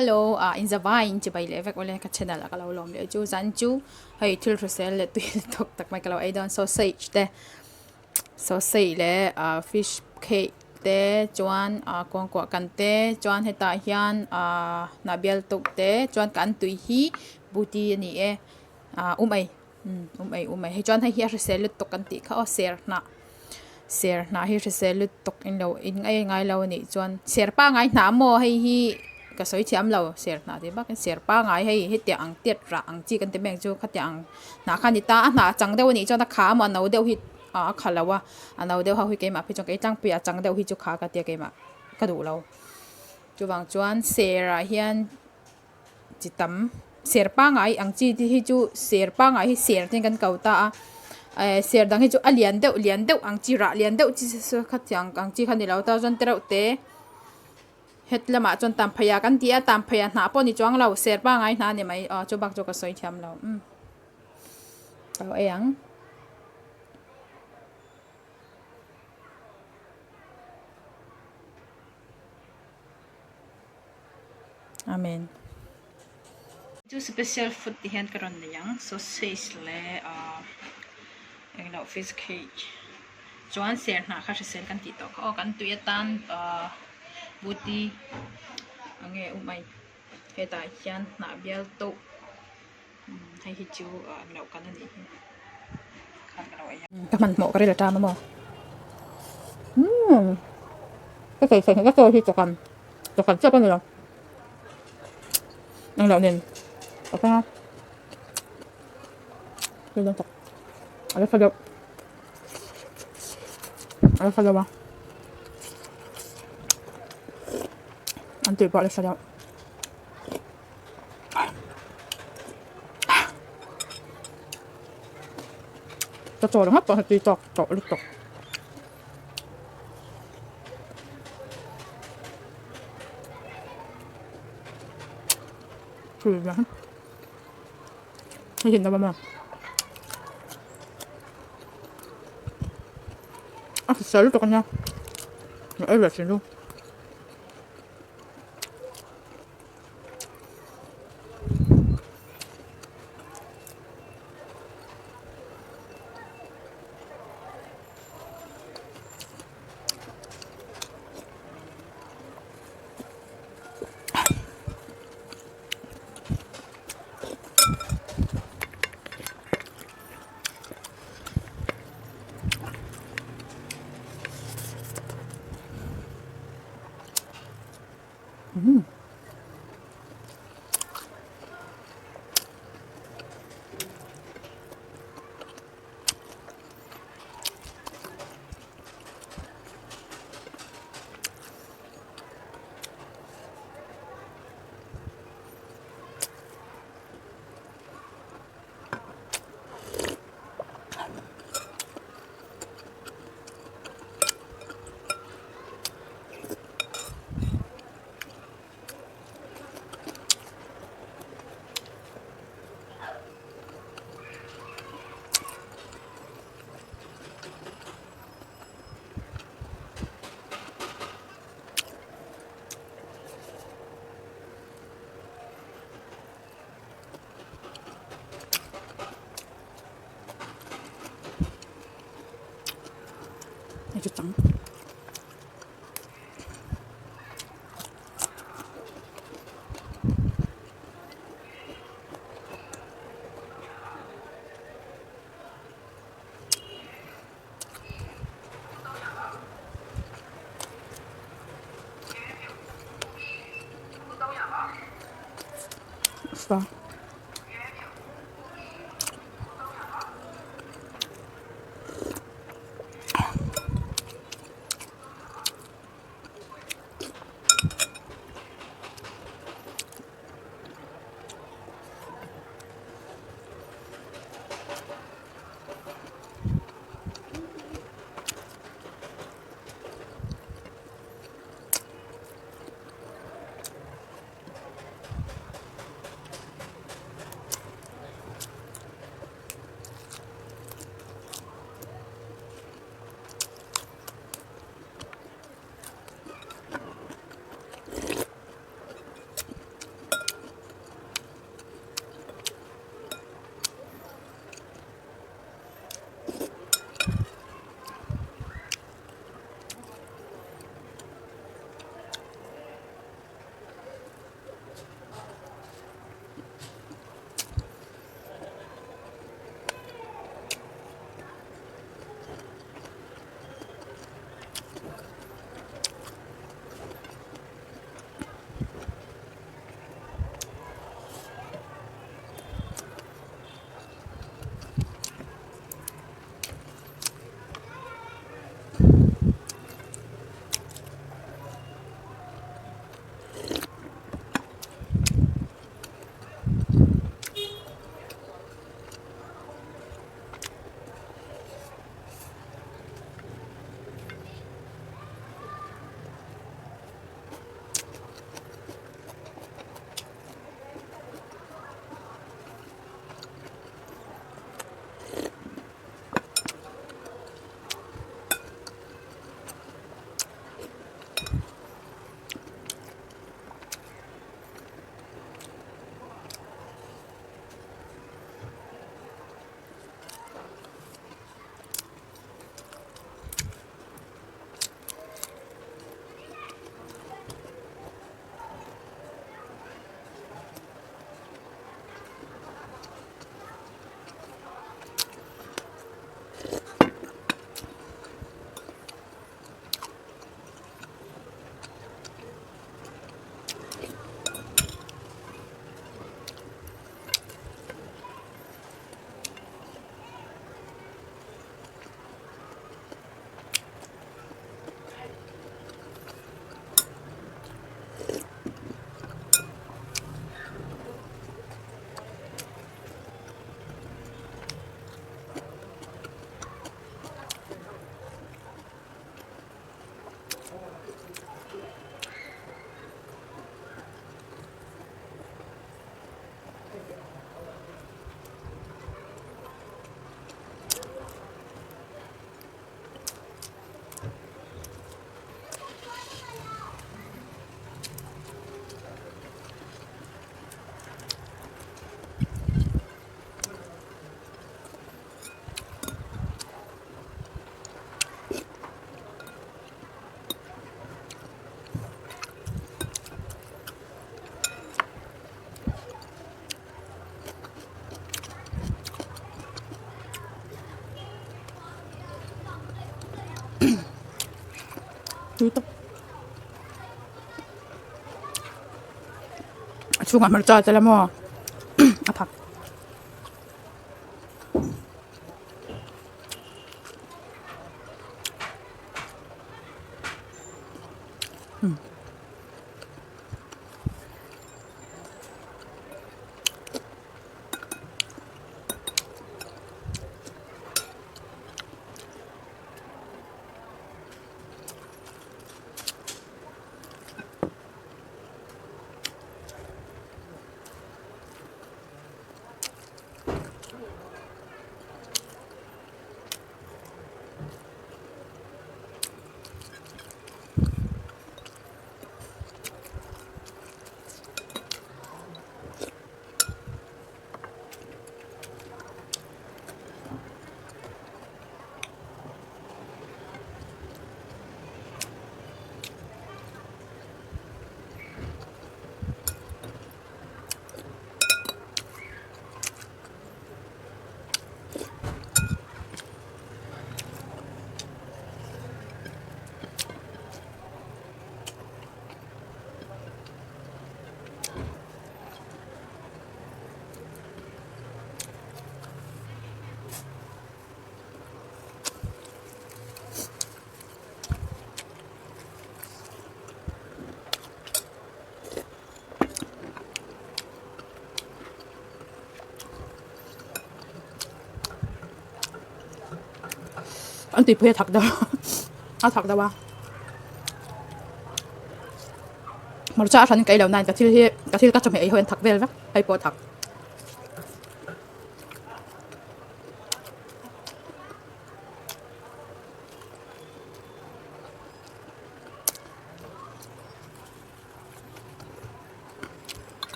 Hello ah in zavai in chibai leh vek awle ka channel ah ka lo lawm leh chu zan chu hei thil hrisel leh tui leh tawk tak mai ka lo ei dawn sausage te sausage leh ah fish cake te chuan ah kuangkuah kan te chuan hetah hian ah hnah bial tuk te chuan kan tui hi buti a ni e ah um ei um ei um ei hei chuan hei hi a hrisel lutuk kan tih kha aw ser hnah ser hnah hi hrisel lutuk in lo in ei ngai lo a nih chuan ser pangai hnah maw hei hi ka sawi thiam lo ser hnah tih bak in ser pangai hei hetiang ang tiat rah ang chi kan ti mai ang chu khatiang ang hnah kha a ni ta a hnah chang deuh a nih chuan a kha emaw a no deuh hi ah a kha lo a a no deuh ho hi keimah phei chuan ka ei tlangpui a a chang deuh hi chu kha ka tia keimah ka duh lo chuvang chuan ser ah hian. Chi tam ser pangai ang chi te hi chu ser pangai hi ser te kan ko ta a eh ser dang hi chu a lian deuh lian deuh ang chi rah lian deuh chi saw khatiang ang chi kha ni lo ta chuan tereuh te het lamah chuan tam phei ah kan ti a tam phei ah hnah pawh ni chuang lo ser pangai hnah a ni mai aw chu bak chu ka sawi thiam lo umm ka lo ei ang. Amen. Chu special food ti hian ka rawn nei ang sausage leh ahh englo fish cake chuan ser hnah kha hrisel kan tih tawh kha aw kan tui atan ahh buti enge um ai hetah hian hnah bial tawh hei hi chu englo kan anih hi khan ka lo ei a. Ka hmanhmawh ka ril a ṭam a maw umm ka sawi sawi ka sawi hi chawkan. Pakhat chiah pawh a ni lo englo nen a thleng a thil dang tak a la tha deuh a la tha deuh a an tih pawh a la tha deuh. Ka chaw ringawt pawh hi tui tawk tawh lutuk. A hrisel lutuk a nia ei ve thin chu. Umm. Hei chu chang. Sa. Tui tak. A chhungah hmarcha a tel a maw a thak. An tihpui a thak deuh a thak deuh a hmarcha a hran in ka ei lo nain ka thil hi ka thil ka chawhmeh ei ho hian thak vel vek hei pawh a thak.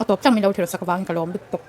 A tawp chiang min lo thlir sak avangin ka lawm lutuk.